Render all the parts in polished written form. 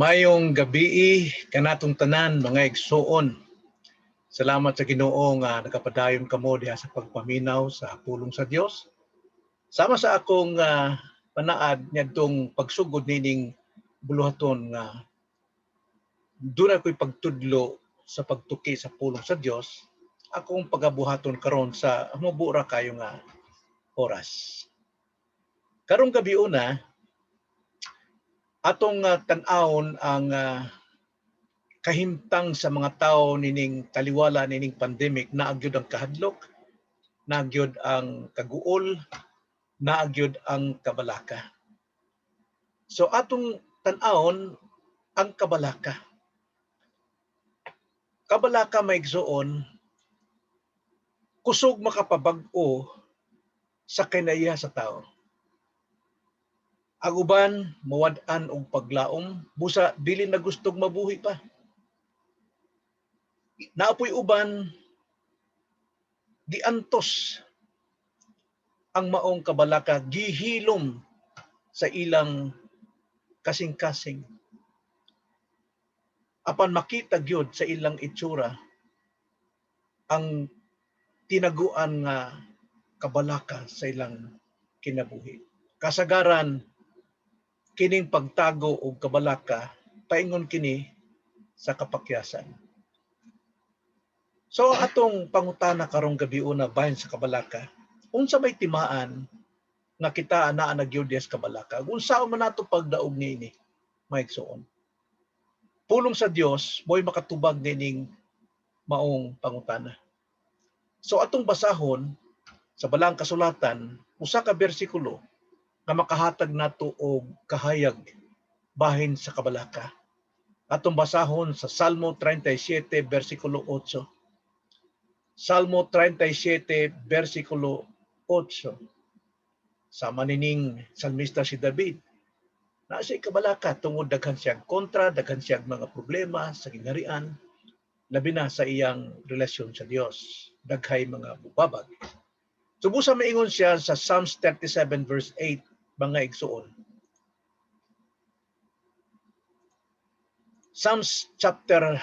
Maayong gabii kanatong tanan, mga igsuon. Salamat sa Ginoo nga nagapadayon kamo diha sa pagpaminaw sa pulong sa Dios. Sama sa akong panaad niadtong pagsugod nining buluhaton nga dunay ko'y pagtudlo sa pagtuki sa pulong sa Dios, akong pagabuhaton karon sa mubo ra kayo nga oras. Karong gabi una, atong tan-awon ang kahimtang sa mga tao nining taliwala nining pandemic. Naa gyud ang kahadlok, naa gyud ang kaguol, naa gyud ang kabalaka. So atong tan-awon ang kabalaka. Kabalaka, mga igsuon, kusog makapabag-o sa kinaiya sa tao. Ang uban mawad-an og paglaom, busa dili na gustog mabuhi pa. Naa poy uban giantos ang maong kabalaka, gihilom sa ilang kasing-kasing. Apan makita gyud sa ilang itsura ang tinaguan nga kabalaka sa ilang kinabuhi. Kasagaran, kining pagtago og kabalaka paingon kini sa kapakyasan. So atong pangutana karong gabi una bahin sa kabalaka, unsa may timaan nga kita anaa na gyud sa kabalaka? Unsa man nato pagdaog niini, mga igsuon? Pulong sa Dios mo'y makatubag nining maong pangutana. So atong basahon sa Balaang Kasulatan usa ka bersikulo nga makahatag nato og kahayag bahin sa kabalaka. Atong basahon sa Salmo 37 versikulo 8. Salmo 37 versikulo 8. Sama nining salmista si David, naa siya kabalaka tungod daghan siyang kontra, daghan siyang mga problema sa gingharian, labi na sa iyang relasyon sa Dios. Daghay mga bubabag. So busa maingon siya sa Psalms 37 verse 8, mga igsuon. Psalms chapter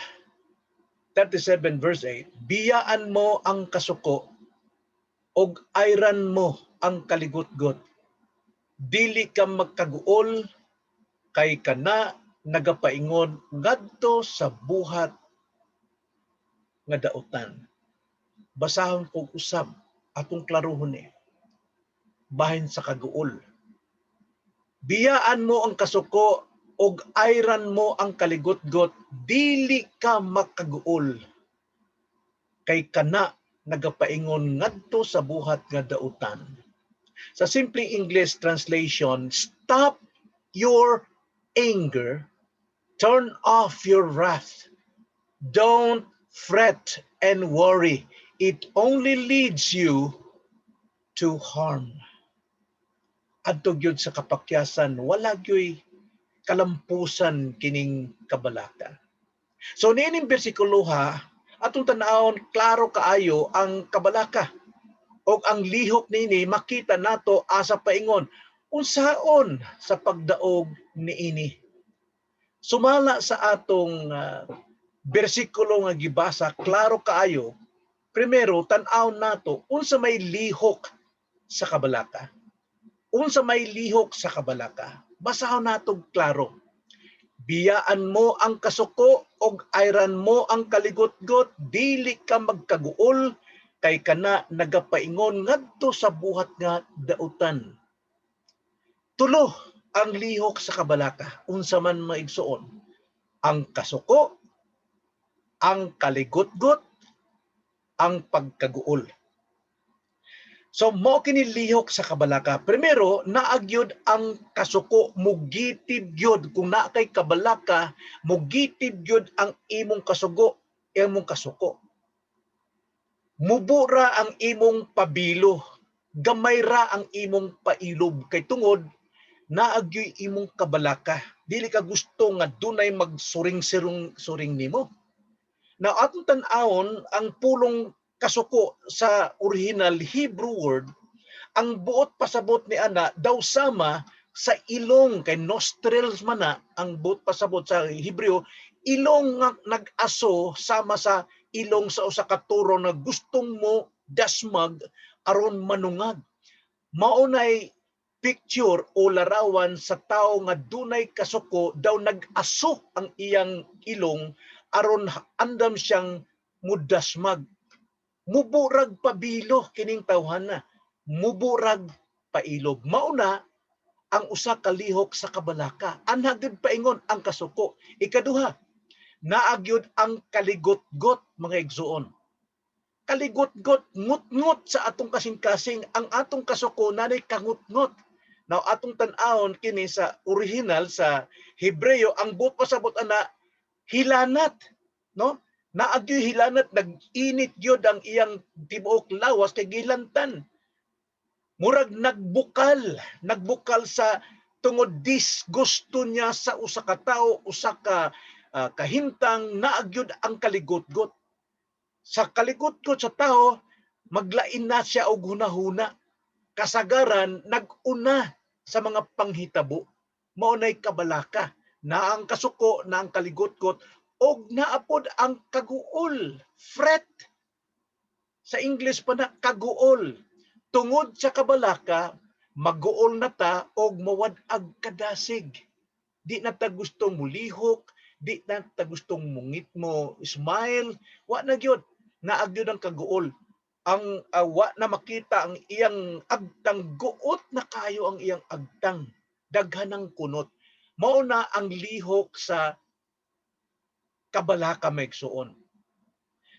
37 verse 8, "Biyaan mo ang kasuko og ayran mo ang kaligutgot. Dili ka magkaguol kay kana nagapaingon ngadto sa buhat nga dautan." Basahon ko usab, atong klaruhon eh. Bahin sa kaguol. "Biyaan mo ang kasuko og ayran mo ang kaligutgot, dili ka makaguol kay kana nagapaingon ngadto sa buhat nga dautan." Sa simpleng English translation, "Stop your anger, turn off your wrath. Don't fret and worry. It only leads you to harm." Adto gyud sa kapakyasan, wala gyud kalampusan kining kabalaka. So niining bersikulo ha, atong tan-awon, klaro kaayo ang kabalaka. Og ang lihok niini makita nato asa paingon, unsaon sa pagdaog niini. Sumala sa atong bersikulo nga gibasa, klaro kaayo. Primero, tan-aw nato unsa may lihok sa kabalaka. Unsa may lihok sa kabalaka? Basahon nato klaro. "Biyaan mo ang kasuko og ayran mo ang kaligutgot, dili ka magkaguol kay kana nagapaingon ngadto sa buhat nga dautan." Tulo ang lihok sa kabalaka. Unsa man, mga igsuon? Ang kasuko, ang kaligutgot, ang pagkaguol. So mao kini lihok sa kabalaka. Primero, naa gyud ang kasuko, mugitib gyud. Kung naa kay kabalaka, mugitib gyud ang imong kasugo, imong kasuko. Mubura ang imong pabilo, gamay ra ang imong pailob kay tungod naa gyoy imong kabalaka. Dili ka gusto nga dunay magsuring-suring suring nimo. Now atong tan-awon ang pulong kasuko sa original Hebrew word, ang buot pasabot ni ana daw sama Sa ilong, kay nostrils man na ang buot pasabot sa Hebreo, ilong nga nag-aso sama sa ilong sa usa ka turo na gustong mo dasmag aron manungag. Mao nay picture o larawan sa tao nga dunay kasuko, daw nag-aso ang iyang ilong aron andam siyang mudasmag. Muburag pabilo kining tawhana, muburag pailob. Mao na ang usa ka lihok sa kabalaka. Anha gyud paingon ang kasuko. Ikaduha, naa gyud ang kaligotgot, mga igsuon. Kaligotgot, ngut-ngut sa atong kasing-kasing. Ang atong kasuko nanay kangut-ngot. Now, atong tan-awon kini sa original sa Hebreo, ang buot pasabot ana hilanat, no? Naa gyoy hilanat, nag-init gyud ang iyang tibuok lawas kay gilantan. Murag nagbukal, nagbukal sa tungod disgusto niya sa usa ka tawo, usa ka kahimtang. Naa gyud ang kaligotgot. Sa kaligotgot sa tao, maglain na siya og hunahuna. Kasagaran nag-una sa mga panghitabo. Mao nay kabalaka. Na ang kasuko, na ang kaligotgot, og naapod ang kaguol, fret. Sa English pa na kaguol. Tungod sa kabalaka, maguol na ta og mawad-ag kadasig. Di na ta gustong mulihok, di na ta gustong mungit mo smile, wa na gyud. Naa gyud ang kaguol. Ang wa na makita ang iyang agtang, guot na kayo ang iyang agtang. Daghan ang kunot. Mao na ang lihok sa kabalaka, mga igsuon.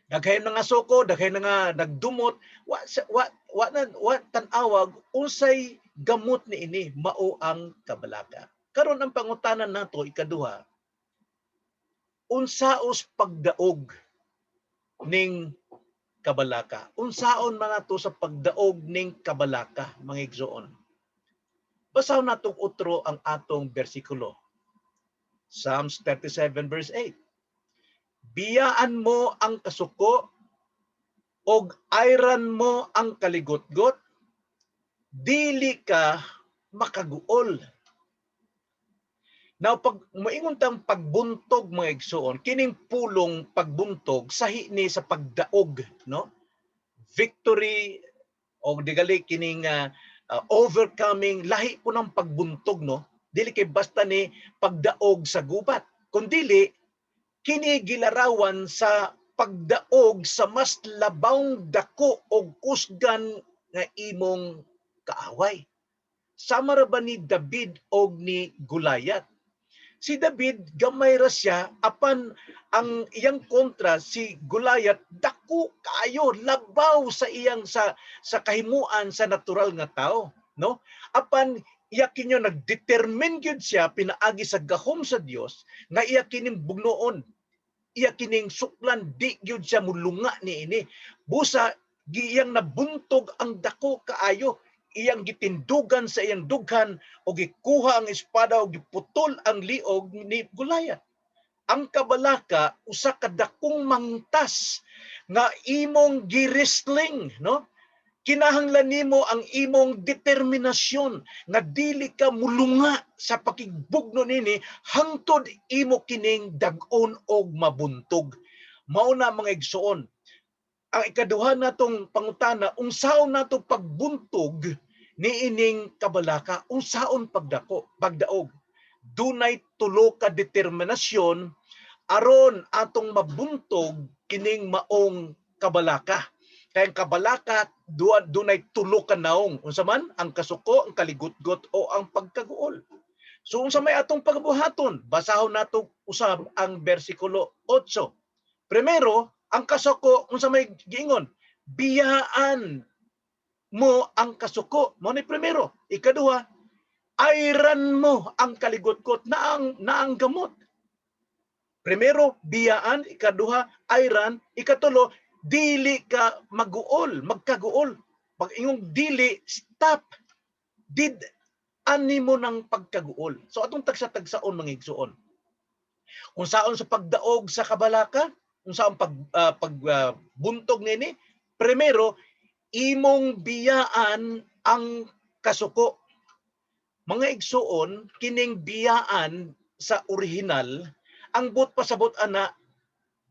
Daghay na nga suko, daghay na nga nagdumot, wa wa wa na wa tan-awag unsay gamot niini, mao ang kabalaka. Karon, ang pangutanan nato ikaduha, unsaos pagdaog ning kabalaka? Unsaon man nato sa pagdaog ning kabalaka, mga igsuon? Basahon natong utro ang atong bersikulo. Psalms 37 verse 8. Biyaan mo ang kasuko og ayran mo ang kaligotgot, dili ka makaguol. Now, pag moingon tang pagbuntog, mga igsuon, kining pulong pagbuntog sahi ni sa pagdaog, no? Victory o digali kining overcoming, lahi po ng pagbuntog, no? Dili kay basta ni pagdaog sa gubat, kundili kini gilarawan sa pagdaog sa mas labawng dako og kusgan nga imong kaaway. Sama ra ba ni David og ni Goliath? Si David gamay ra siya, apan ang iyang kontra, si Goliath, dako kaayo, labaw sa iyang sa kahimuan sa natural nga tao, no? Apan iya kinyo nagdetermine gyud siya pinaagi sa gahom sa Dios nga iya kining bugnoon, iya kining suklan, di gyud siya mulunga niini. Busa giyang nabuntog ang dako kaayo, iyang gitindugan sa iyang dughan o gikuha ang espada o giputol ang liog ni Goliath. Ang kabalaka usa ka dakong mangtas nga imong gi-wrestling, no? Kinahanglan nimo ang imong determinasyon nga dili ka mulunga sa pakigbugno nini hangtod imo kining dag-on og mabuntog. Mao na, mga igsuon, ang ikaduha natong pangutana, unsaon nato pagbuntog niining kabalaka, unsaon pagdako, pagdaog? Dunay tulo ka determinasyon aron atong mabuntog kining maong kabalaka. Kay ang kabalaka dunay tulo ka naong. Unsa man? Ang kasuko, ang kaligutgot o ang pagkaguol. So unsa may atong pagbuhaton? Basahon nato usab ang bersikulo 8. Primero, ang kasuko, unsa may giingon? Biyaan mo ang kasuko. Mao ni primero. Ikaduha, ayran mo ang kaligutgot na ang gamot. Primero, biyaan. Ikaduha, ayran. Ikatulo, dili ka maguol, magkaguol. Pag ingong dili, stop. Did ani mo ng pagkaguol. So atong tagsa-tagsaon, mga igsuon. Unsaon sa pagdaog sa kabalaka? Unsaon pag buntog nini? Primero, imong biyaan ang kasuko. Mga igsuon, kining biyaan sa original, ang buot pasabot ana,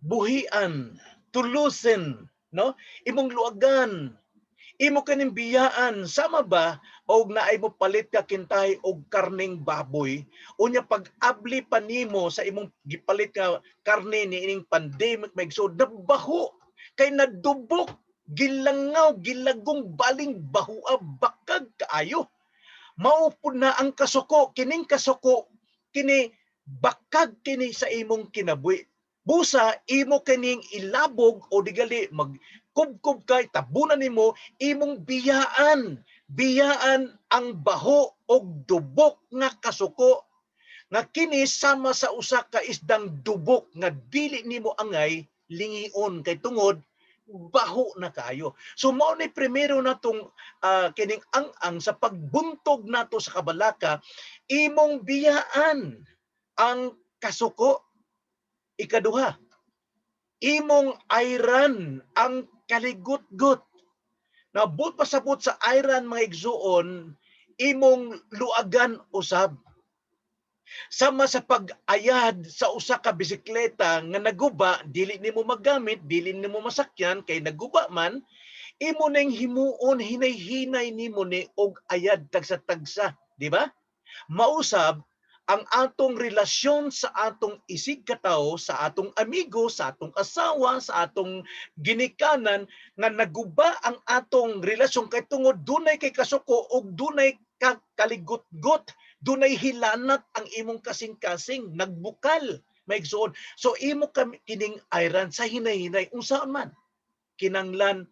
buhian, tulusin, no? Imong luagan, imo kining biyaan. Sama ba og naay mo palit ka kintahay og karning baboy, unya pag abli pa nimo sa imong gipalit nga karne niining pandemic, mga igsoon, nabaho kay nadubok, gilangaw, gilagong, baling bahua, bakag kaayo. Mao pud na ang kasuko. Kining kasuko kini, bakag kini sa imong kinabuhi. Busa imo kining ilabog o digali mag kubkob kay tabunan nimo, imong biyaan, biyaan ang baho og dubok nga kasuko, nga kini sama sa usa ka isdang dubok nga dili nimo angay lingion kay tungod baho na kayo. So mao ni primero natong kining ang-ang sa pagbuntog nato sa kabalaka, imong biyaan ang kasuko. Ikaduha, imong ayran ang kaligutgot. Nabot pasabot sa ayran, mga igsuon, imong luagan usab. Sama sa pag-ayad sa usa ka bisikleta nga naguba, dili nimo magamit, dili nimo masakyan kay naguba man, imo ning himuon hinay-hinay nimo ni og ayad tagsa-tagsa, di ba? Mausab ang atong relasyon sa atong isig katawo, sa atong amigo, sa atong asawa, sa atong ginikanan nga naguba ang atong relasyon kay tungod dunay kay kasuko ug dunay ka kaligutgot, dunay hilanat ang imong kasing-kasing, nagbukal, maigsuon. So imo kami kining ayran sa hinay-hinay. Unsaon man kinanglan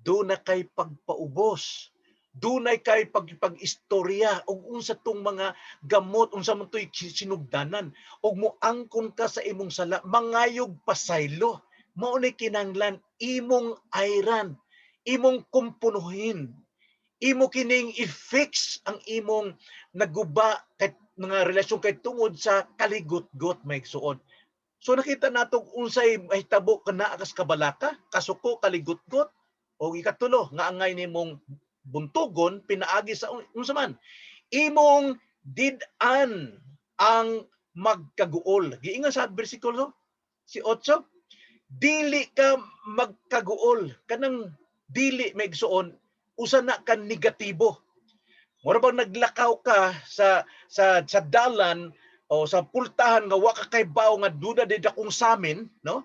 duna kay pagpaubos, dunay kay pag-istorya ug unsa tong mga gamot, unsa man to'y sinugdanan, ug moangkon ka sa imong sala, mangayog pasaylo. Mao ni kinanglan imong ayran, imong kumpunuhin, imo kining i-fix ang imong naguba kay mga relasyon kay tungod sa kaligutgot, maigsuon. So nakita nato unsay mahitabo kana kas kabalaka, kasuko, kaligutgot. O ikatulo nga angay nimong buntugon pinaagi sa unsa man, imong did-an ang magkaguol. Giingon sa bersikulo si 8, dili ka magkaguol. Kanang dili, maigsuon, usa na ka negatibo. Mura bang naglakaw ka sa dalan o sa pultahan nga wa ka kay bawo nga duda di dakong samin, no?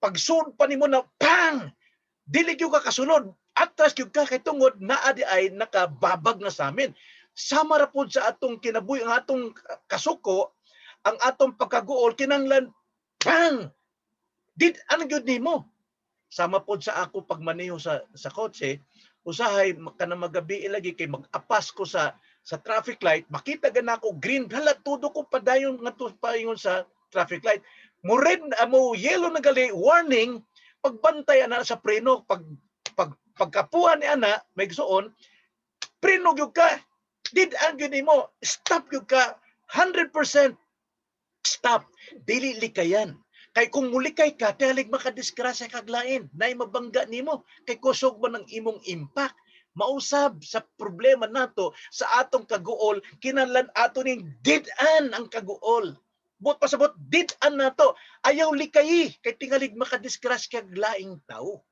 Pagsud pa nimo na pang, dili gyud ka kasulod, atras gyud ka kay tungod naa di ay nakababag na samin. Sama ra pod sa atong kinabuhi ang atong kasuko, ang atong pagkaguol, kinanglan pang did ano gyud nimo. Sama pod sa ako pagmaneho sa kotse, usahay kanang magabi lagi kay mag-apas ko sa traffic light, makita gana ako green, hala, tudo ko padayon ngadto paingon sa traffic light. Mo red, mo yellow na gali, warning, pagbantay ana sa preno, pag pagkapuhan ni ana, may gisuon, preno gyud ka. Did ang gyud nimo, stop gyud ka 100% stop. Dili likayan. Kay kung mulikay ka, tingalig makadisgrasya kag lain, nay mabangga nimo kay kusog man ang imong impact. Mausab sa problema nato sa atong kaguol, kinahanglan ato ning did-an ang kaguol. Buot pasabot, did-an nato. Ayaw likayi kay tingalig makadisgrasya kag laing tao.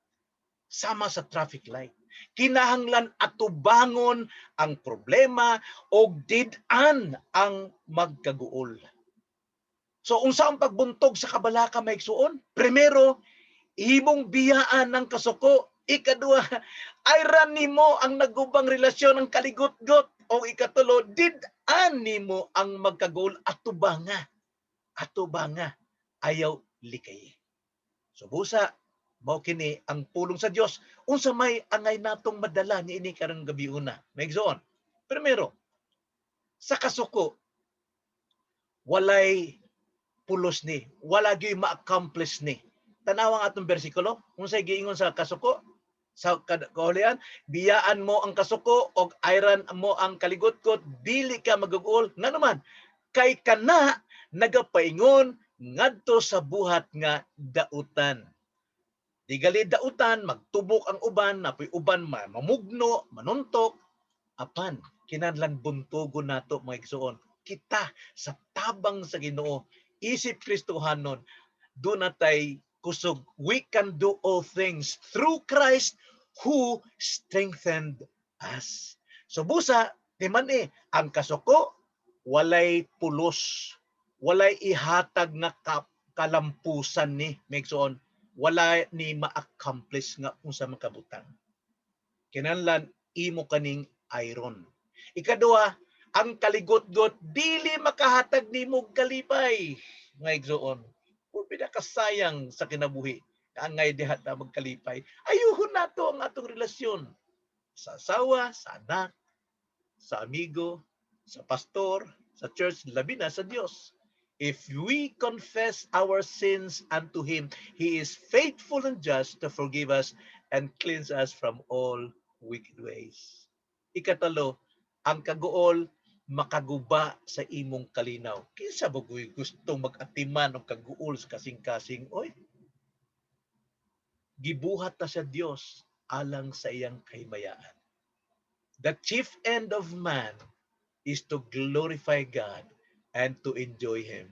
Sama sa traffic light. Kinahanglan atubangon ang problema og did-an ang magkaguol. So unsa ang pagbuntog sa kabalaka, maigsuon? Primero, imong biyaan ng kasuko. Ikaduha, ayran nimo ang nagubang relasyon, ang kaligutgot. O ikatulo, did-an nimo ang magkaguol, atubanga. Atubanga, ayaw likay. So busa, mao kini ang pulong sa Dios. Unsa may angay natong madala niini karong gabiuna, maigsuon? Primero, sa kasuko, walay pulos ni, wala gyud ma-accomplish ni. Tanawa ang atong bersikulo, unsay giingon sa kasuko? Sa kahulian, biyaan mo ang kasuko og ayran mo ang kaligutgot, dili ka magugol. Ngano man? Kay kana nagapaingon ngadto sa buhat nga dautan. Di gali dautan, magtubok ang uban, napoy uban mamugno, manuntok, apan Kinahanglan buntugon nato, mga igsoon. Kita sa tabang sa Ginoo isip Kristohanon, duna tay kusog. We can do all things through Christ who strengthened us. So busa, di man eh, ang kasuko walay pulos, walay ihatag nga kalampusan ni, mga igsoon, wala ni ma-accomplish nga unsa makabutang. Kinahanglan imo kaning iron. Ikaduha, ang kaligotgot dili makahatag nimo kalipay, mga igsoon. Kung pinakasayang sa kinabuhi, angay diha ta magkalipay. Ayuhon nato ang atong relasyon sa asawa, sa anak, sa amigo, sa pastor, sa church, labi na sa Dios. If we confess our sins unto Him, He is faithful and just to forgive us and cleanse us from all wicked ways. Ikatlo, ang kaguol makaguba sa imong kalinaw. Kinsa ba guy gustong mag-atiman og kaguol sa kasing-kasing? Oy, gibuhat ta sa Dios alang sa iyang kahimayaan. The chief end of man is to glorify God and to enjoy Him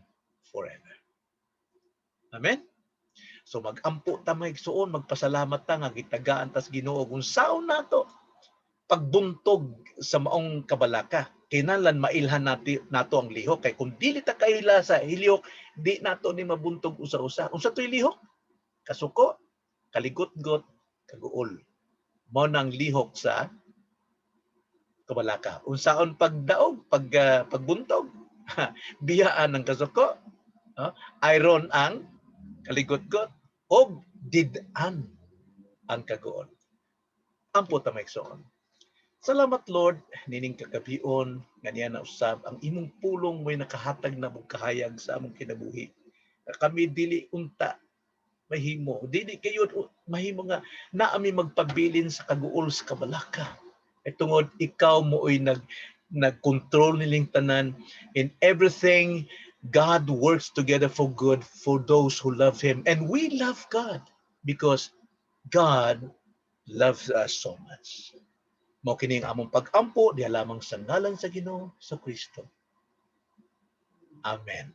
forever. Amen? So mag-ampo ta, mga igsuon, magpasalamat ta nga gitagaan tas Ginoo kung saon nato pagbuntog sa maong kabalaka. Kinahanglan mailhan nato ang lihok kay kung dili ta kaila sa lihok, di nato ni mabuntog usa-usa. Unsa to'y lihok? Kasuko, kaligotgot, kaguol. Mao nang lihok sa kabalaka. Unsaon pagdaog, pagbuntog? Biyaan ang kasuko, no? Iron ang kaligotgot og did-an ang kaguol. Ampo ta, mga igsoon. Salamat, Lord, nining kagabion nga niya na usab ang imong pulong mo'y nakahatag na mong kahayag sa among kinabuhi. Nga kami dili unta mahimo, dili kayo mahimo nga naami magpabilin sa kaguol sa kabalaka. Ay tungod ikaw moo'y nag nagkontrol niling tanan. In everything, God works together for good for those who love Him, and we love God because God loves us so much. Mao kini ang among pag-ampo diha lamang sa ngalan sa Ginoo sa Kristo. Amen.